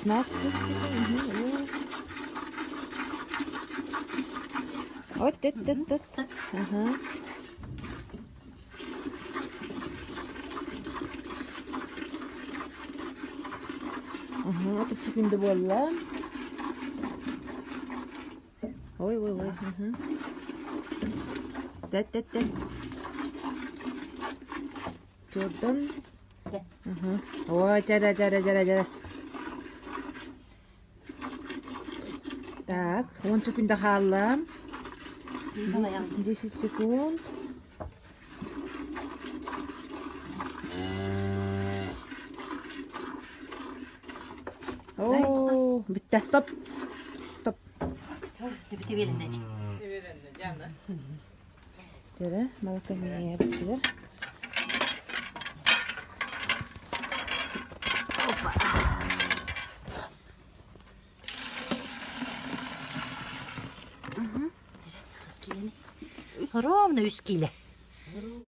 15 секунд. Вот, вот, вот, вот. Ага. Ага, 30 секунда буолла. Ой, ой, ой. Ага. Тэт, тэт, тэт. Турдан. Ага. Ой, чара, чара, чара, чара. Так, 10 секунда хаалла. 10 секунд. Оо, бүттэ. Стоп. Стоп. Дөрө, малака миниэбитигэр. Ровно үс киилэ.